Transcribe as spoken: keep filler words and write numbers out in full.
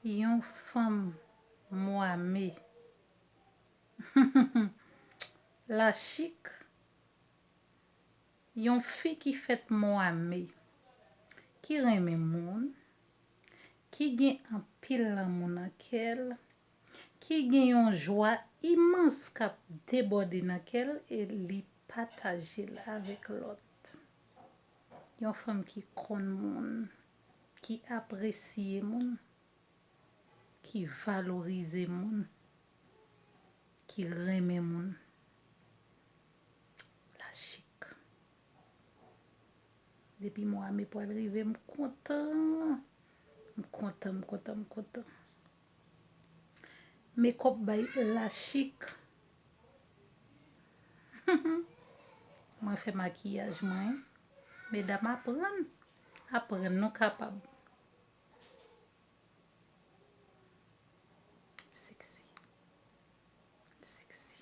Yon fanm mwa me. Lachik. Yon fi ki fèt mwa me, ki renmen moun, ki gen anpil lanmou nan kè l, ki gen yon jwa imans k ap debòde nan kè l e li pataje l avèk lòt. Yon fanm ki konn moun, ki apresye moun, ki valorize moun, ki renmen moun. Lachik. Depi mwa me pral rive, m kontan. M kontan, m kontan, m kontan. Makeup by Lachik. Mwen fè makiyaj mwen. Medam, aprann. Aprann, nou kapab. Sexy. Sexy.